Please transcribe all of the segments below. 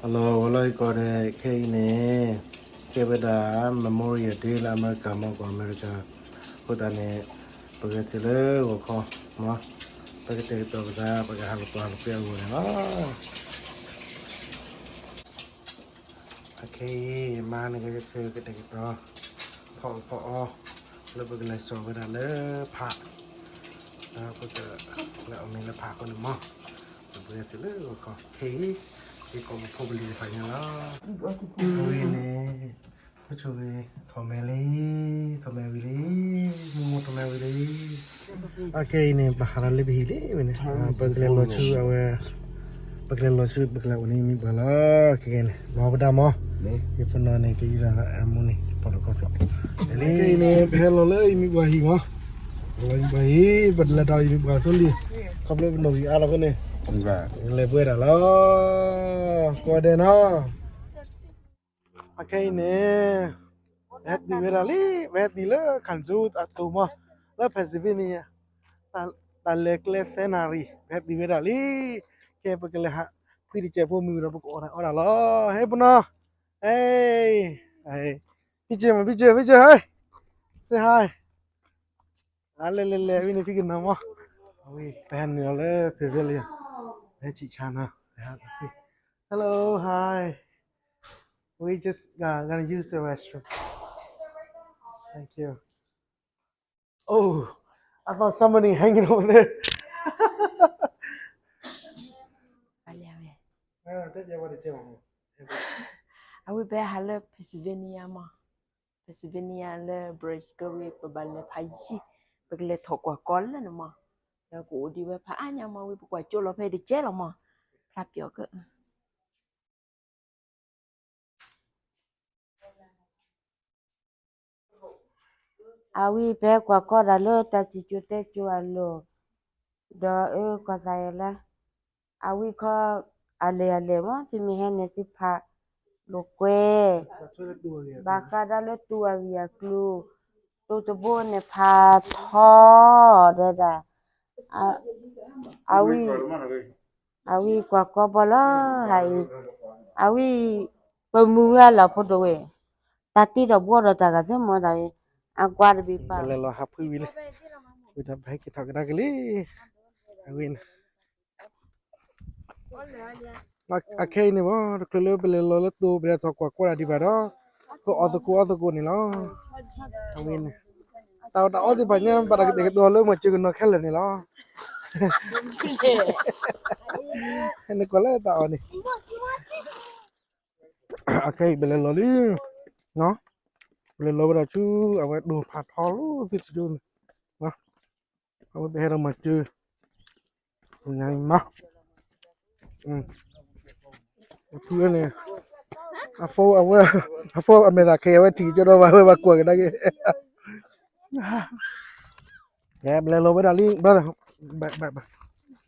Hello ဝဲလီၤ ယကိးဂၤဒဲး ခဲအံၤန့ၣ် ကဲဝဲဒၣ် Memorial Day လၢအမဲရကၤမ့ၢ် ကီၢ်အမဲရကၤ အဃိသတးန့ၣ် ပဂဲၤတုၤလၢဂီၤခီမး ပကတဲာ်ကတီၤပသး ပကဟးကပၤကပှဲၤအဂီၢ်န့ၣ်လီၤ. အခဲအံၤ မဟါန့ၣ် ကတဲာ်ကတီၤ ဖီအီၣ်ဖီအီ လၢပကလဲၤစိာ်ဝဲဒၣ်လၢဖး ဒီးပကလဲၤအီၣ်မ့ၤလၢဖးအဃိန့ၣ်မး ပဂဲၤတုၤလၢဂီၤခီ ခဲအံၤ ယကိးပဖိပလံၤတဖၣ်ညါလီၤ. အဝဲန့ၣ် ဖိဆိၣ်ဂ့ၤ ထီၣ်မဲာ်လံ ထီၣ်မဲာ်ဝံၤလံ မိၢ်မိၢ်ထီၣ်မဲာ်ဝံၤလံ. အခဲအံၤန့ၣ် ပဟးဒီးလၢပဟံၣ်လံဝဲန့ၣ် ပကလဲၤလီၤဆူအဝဲ ပကလဲၤလီၤဆူ ပကလဲၤအိၣ်န့ၣ်မံပှၤလီၤ. ခဲကဲန့ၣ် လီၤပတၢ်မး ယဖိနီၢ်န့ၣ် ကယူၤဒီးအမူန့ၣ် ပီၣ်လီၤကီၢ်ဖျိး ခဲအံၤန့ၣ် ပဟဲလီၤလၢယမံပှၤဟံၣ်မး လီၤယမံပှၤဟံၣ် ပတလဲၤဒီးယမံပှၤသိလံ ခီဖျိပနီၣ်ဂံၢ်အါလီၤဖဲန့ၣ် လဲၤပှဲၤဒၣ်လီၤ ကိးဂၤဒဲးနီၤ. အခဲအံၤန့ၣ် ပဟဲတုၤဝဲဒၣ်လံ ပဟဲတုၤလၢ Kansas အတိၤမး လၢ Pennsylvania တၢ်လဲၤကျဲသၢနၣ်ရံၣ် ပဟဲတုၤဝဲဒၣ်လံ. ကဲ ပကလဲၤဟး ဖှံတစဲးဖိမုၢ်ဒီး ပကအိၣ်တၢ်အီၣ်တၢ်လီၤ ဟဲပနီၢ် ဟဲ ဟဲ picture မး picture picture ဟဲ say hi လဲၤလဲၤလဲၤ ဝံၤန့ၣ် ဖံကနီၤမး ဝံၤ ပဟဲနုာ်လီၤလၢ pavilion ပဟဲဆံးဆါနီၤ ပဟဲ hello hi we just uh, gonna use the restroom thank you oh I thought somebody hanging over there အဝဲပဟးလၢ Pennsylvania မး Pennsylvania လၢ British Columbia ပဘၣ်လဲၤဖးယံၤ ပကလဲၤထီၣ်ကွၢ်ကီလၢန့ၣ်မး ဒီးကအိၣ်ဒံးဝဲဖးအါညါမး ဝံၤပကွၢ်ကၠိလီၤဖဲတကဲလီၤမး ဖျါပျီက အဝံၤပဟဲကွၢ်ကီဒၣ်လၢတၢ်စံၣ်ကၠိၤတဲကၠိၤအလိၤ, ဒီးအၢကွၢ်သးယဲလၢ အဝံၤခီ အလဲၤအလဲၤမး သုမ့ၢ်ဟဲန့ၣ်သုဖးလိာ်ကွဲ, ဘၣ်ဃးဒၣ်လၢတူၢ်အဂံၢ်အကျိၤ, တိၤတဘိန့ၣ်ဖးထီဒီးဒၣ်, အဝံၤ အဝံၤကွၢ်ကီဘီလီၤ, ဟးအံၤ, အဝံၤ ပမုၢ်ဝဲလီၤဖိဒိၣ်ဝဲ, တၢ်တ့ဒီးဘှီဒီးတၢ်ဂၤသ့မီၢ်တၢ်အံၤ, အကွၢ်တဘ့ၣ်ပာ် လဲၤလီၤဟးဖှံဝံၤလံ, ဝံၤဒီးပဟဲက့ၤထီၣ်ကဒါက့ၤလံ, အဝံၤန့ၣ် အခဲအံၤန့ၣ်ဘၣ် တချုးလၢပလဲၤလီၤလၢတိၤ ပလဲၤထီၣ်ကွၢ်ကွၢ်ဒၣ်ဒံးဘၣ်ဒီး ကအီၣ်သကိးအီသကိးန့ၣ်လီၤ. အဝဲန့ၣ် တၢ်အီၣ်တၢ်အီသ့ၣ်တဖၣ်ညါ ဘၣ်တၢ်ကတဲာ်ကတီၤလၢမၤစၢၤကနီၤခဲလၢာ်န့ၣ်လီၤ. နကွၢ်လၢတၢ်အီၣ်န့ၣ် အခဲအံၤပလဲၤလီၤလံ, ပလဲၤလီၤဝဲဒၣ်ဆူ အဝဲဒိၣ်ဖးထီလိာ်သ့ၣ်တကၠိန့ၣ်, အဝဲပဟဲဒီးမၤစၢၤ ညါမး, ဖုန့ၣ် အဖိအဝဲ အဖိအမဲာ်သၣ်ခဲအံၤ အဝဲထံၣ်ကၠီဒီး အဝဲဘၣ်ကွၢ်ကဒါက့ၤ, ကဲ ပလဲၤလီၤဝဲဒၣ်လံ brother, ဟဲ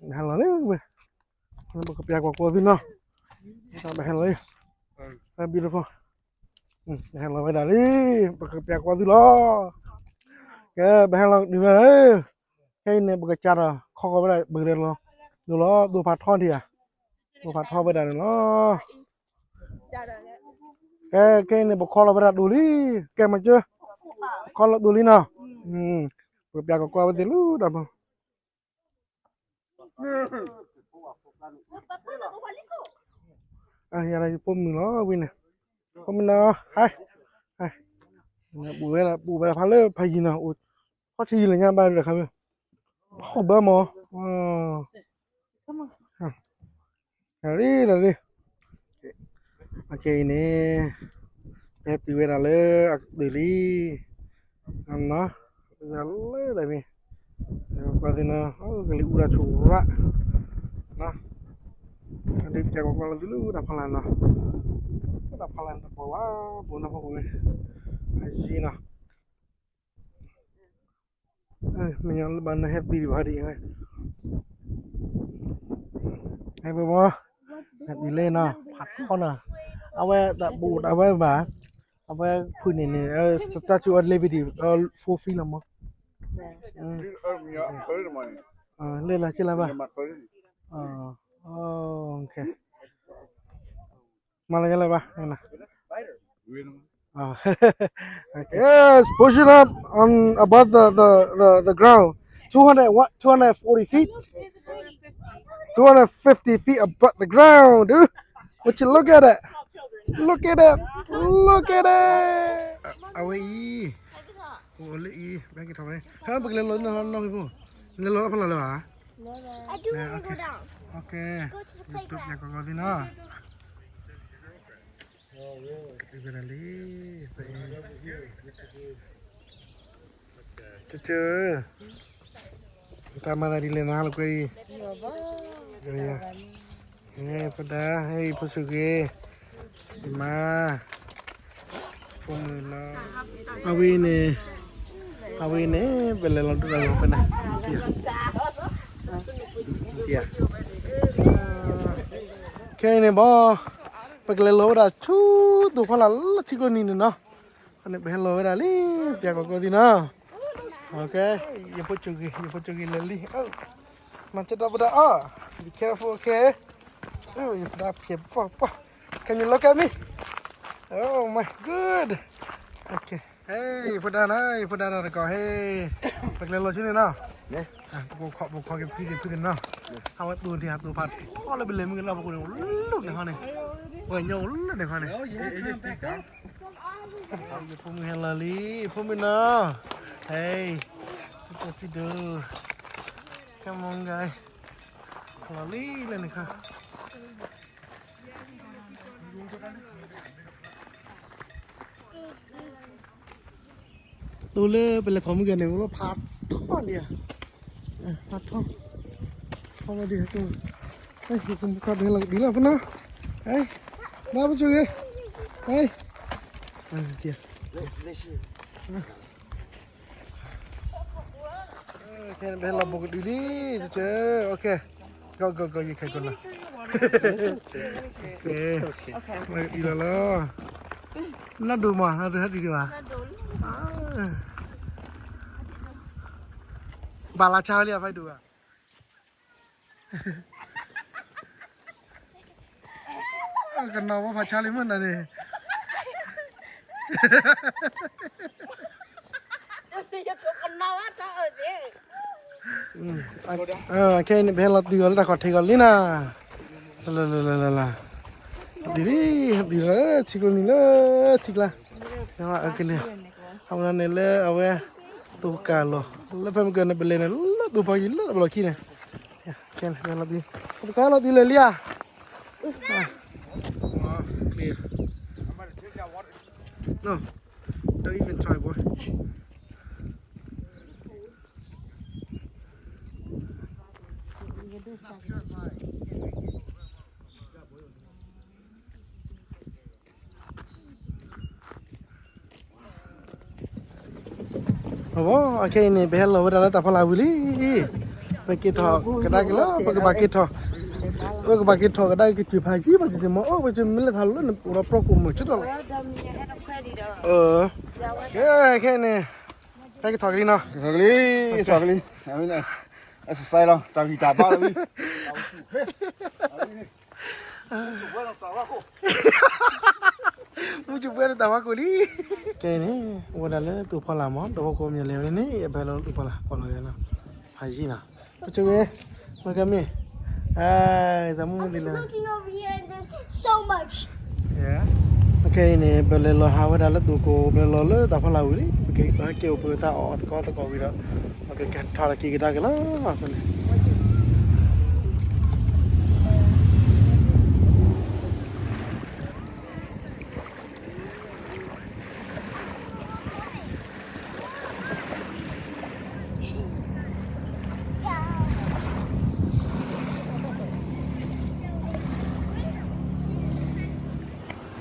လီၤလံဝဲ, ပကပျၢ်ကွၢ်ကွၢ်သုနီၤ, ပဟဲလီၤလံ, beautiful, ဟဲလီၤဝဲဒၣ်လံ, ပကပျၢ်ကွၢ်သုလီၤ, ကဲ ပဟဲလီၤဒုးဝဲဒၣ်လံ ခဲအံၤန့ၣ် ပကစၢ်ဒီး ခီဃီၤဝဲဒၣ် ပကလဲၤလီၤ, ဒိၣ်လီၤ ဒိၣ်ဖးထီဒံးဧါ, ဒိၣ်ဖးထီဝဲဒၣ်န့ၣ်လီၤ, ကဲ ခဲအံၤန့ၣ် ပခီလီၤဝဲဒၣ်ဒိၣ်လံ, ကဲမၤစၢၤ, ပခီလီၤဒိၣ်လံနီၤ, ပကပျၢ်ကွၢ်ကွၢ်ဝဲသ့ၣ်လံ ဒီး ယၤဒီးယဖိမုၣ်လီၤဝံၤန့ၣ်, ဖိမုၣ်နီၤ, ဟဲ, ပူၤဝဲဒၣ် ပူၤဝဲဒၣ်ဖးလၢဖးယံၤနီၤ, အိၣ် ခီၣ်ထံယံၤလၢညါဘၣ်ဒီးခါဝဲ, ဟီၣ်ဘၢမး, လီၤလံ, လီၤလံ, အခဲအံၤန့ၣ် ပဟဲတုၤဝဲဒၣ်လၢအကတၢၢ်လံ, လၢတၢ်မ့ၢ် ကွၢ်သ့ၣ်နီၤ ကလံၤအူတၢ်ဆိၣ်ရၣ်, ဒ်ပျၢ်ကွၢ်ကွၢ်လီၤသုလၢတၢ်ဖီလာ်နီၤ, တၢ်ဖီလာ်တပှီၤဘၣ် ပူၤနီၤဖီခိၣ်ဝဲ, အယံၤနီၤ, မ့ၢ်ညီလၢဘၣ်နဟဲသံဒံးဘၣ်ဒံးဝဲ, ဟဲပှၤဘၣ်, ဟဲသံလၢနီၤ ဖးထီနီၤ, အဝဲတၢ်ဘူးတၢ်ဝဲဘၣ်, အဝဲဖုၣ်န့ၣ်န့ၣ် Statue of Liberty လၢ four feet လီၤမး, လၢလၢ်က့လၢဘၣ်, အ okay. မၤသးဒ်လဲၣ်ဘၣ်. Yes, push it up on above the, the, the, the ground. Two hundred, what? Two hundred forty feet? Two hundred fifty feet above the ground, dude. What you look at it? Look at it. Look at it. အဝဲအံၤ အိၣ်လၢအံၤ ဘၣ်က့ၤထီၣ်ဝဲ ဟဲ ပကလဲၤလီၤနီၢ်နီၢ်ဂ့ၤဖိ လဲၤလီၤတၢ်ဖီလာ်လၢၤဧါ. ကဲ ကဲ ယတိပျဲကီကီသ့နီၤ. ကတၢၢ် တၢ်မၤသးဒ်လဲၣ်နၤ လီၤကွဲအံၤ ဟဲ ဖိဒါ ဟဲ ဖိဆူၣ်ဂ့ၤ မါ ဖိမုၣ်နီၤ အဝဲအံၤန့ၣ် အဝဲအံၤန့ၣ် ပလဲၤလီၤဒိၣ်ဒီးလီၤဖဲန့ၣ် တံၤ ခဲအံၤန့ၣ်ဘီ ပကလဲၤလီၤဝဲဒၣ်ဆူ သိဖီလာ်လၢထံကျိနံၤန့ၣ်နီၤ. န့ၣ် ပဟဲလီၤဝဲဒၣ်လံ ပျဲကီကီသ့နီၤ. ယဖိဆူၣ်ဂ့ၤ ယဖိဆူၣ်ဂ့ၤလၢာ်လံ မၤစၢၤဒီးပဒၣ်အီၤ be careful, okay. ယဖိဒါဖျဲးပှၢ်ပှၢ် Can you look at me? Oh my good. Okay. ယဖိဒါနီၤ ယဖိဒါနီၤတကီၢ် ဟဲ ပကလဲၤလီၤဆူန့ၣ်နီၤ. ပခိး ပခိးက့ၤဖုက့ၤဖုက့ၤနီၤ. အဝဲသိၣ်ဒံးအသိၣ်ဖးထီလၢပလဲၤမုၢ်ကလီၢ်ပကိးန့ၣ် အိၣ်လၢန့ၣ်ခီန့ၣ် ပှၤညီအိၣ်လၢန့ၣ်ခီန့ၣ် ယဖိမုၣ်ဟဲလီၤလံ ဖိမုၣ်နီၤ ဟဲ ပှၤစံဒိၣ် Come on guys. လီၤလံလၢန့ၣ်ခီ သိၣ်လၢပလဲၤထီၣ်မုၢ်ကန့ၣ် ဖးထီလံဧါ ဖးထီ ထီလီၤဒံး ကဘဲလီၤဒံးလီၤဖဲနီၤ နဘၣ်ပစိၤဂ့ၤ ခဲန့ၣ် ပဟဲလီၤဘိးကဒုလံ ကဲ ကဲ ကဲ ယခဲကိးနီၤ ကဲ လီၤဒံးလီၤလီၤ နဒိၣ်မး နဒိၣ်ဟဲဒံးဒံးဘၣ် ဘၣ်လၢဆါလံ အဖးဒိၣ်ဘၣ် ကနီၤဝဲဖးဆါလံမ့ၢ်နၤန့ၣ် ခဲအံၤန့ၣ် ပဟဲလီၤတုၤအီၤလၢတၢ်ခီၣ်ထံးဂီၤလံနီၤ လၢ လၢ လၢ လၢ ဒ်လံ ဒ်လၢထံကျိနံၤလၢထံကျါ ကလဲၤ အဝဲန့ၣ်လၢအဝဲ သိကၢ်လီၤ လၢဖဲမုၢ်ကန့ၣ် ပလဲၤန့ၣ် လၢသိဖီကံၤလၢဘလီၢ်ခံန့ၣ် ခဲလီၤ ပကဟဲလီၤတုၤလၢလံဧါ No, don't even try, boy. အခဲအံၤန့ၣ် ပဟဲလီၤဝဲဒၣ်လၢတၢ်ဖီလာ်ဝံၤလံ ပက့ၤထီၣ်ကဒါက့ၤလီၤ ပကဘၣ်က့ၤထီၣ် ပကဘၣ်က့ၤထီၣ်ကဒါက့ၤ က့ၤဖးယံၤ ပက့ၤမ့ၢ် အိၣ်ပက့ၤမ့ၢ်လဲၤထီၣ်လၢန့ၣ် အိၣ်ဒီးပြီကီမုာ်ဆၢထီၣ်လီၤ ခဲအံၤန့ၣ် ဟဲက့ၤထီၣ်ကလံနီၤ ကလံ ထီၣ်ကလံ exercise လီၤ တၢ်ဂံၢ်တၢ်ဘါလီၤ မုၢ်စူၤပှဲၤဒီးတၢ်ဝါကိၢ်လံ ကဲန့ၣ် အိၣ်ဝဲဒၣ်လၢသိဖီလာ်မး ဒီးဟီၣ်ခိၣ်မဲာ်လဲၤဝဲန့ၣ် အဖဲလၢသိဖီလာ် ကွၢ်လီၤဝဲနီၤ ဖးယံၤနီၤ ပစိၤဂ့ၤ မ့ၢ်ကမ့ၢ် တၢ်မုၢ်မုၢ်သံလၢ ခဲအံၤန့ၣ် ပလဲၤလီၤဟးဝဲဒၣ်လၢသိခိၣ် ပလဲၤလီၤလၢတၢ်ဖီလာ်ဝံၤလံ ပကဟဲက့ၤအိၣ်ပတၢ်အီၣ်သကိးသကိးဝံၤဒီး ပကကဲထီၣ်က့ၤကဒါက့ၤလီၤ အဃိန့ၣ်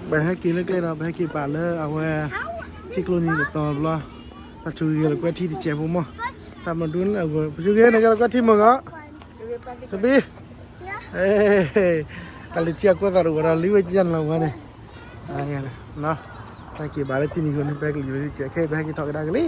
ပဟဲက့ၤလၢကျဲဒီး ပဟဲက့ၤပာ်လၢအဝဲ ထံကျိနံၤတတီၤဘျီ တၢ်ဆိၣ်ဂ့ၤလီၤကွဲထံတစဲးဖိမး တၢ်မဒူန့ၣ်အဂီၢ် ပဆိၣ်ဂ့ၤန့ၣ်ကဲလီၤကွဲထံမ့ၢ်ဂီၤ တဘံ တၢ်လၢထံအကွဲသးတအိၣ်ဒီးလံဝဲကယၢ်နလီၤဝဲန့ၣ် တၢ်က့ၤဘၣ်လၢထံနံၤဃိန့ၣ် ပဟဲက့ၤလံဝဲစဲးခဲ ပဟဲက့ၤထီၣ်ကဒါက့ၤလံ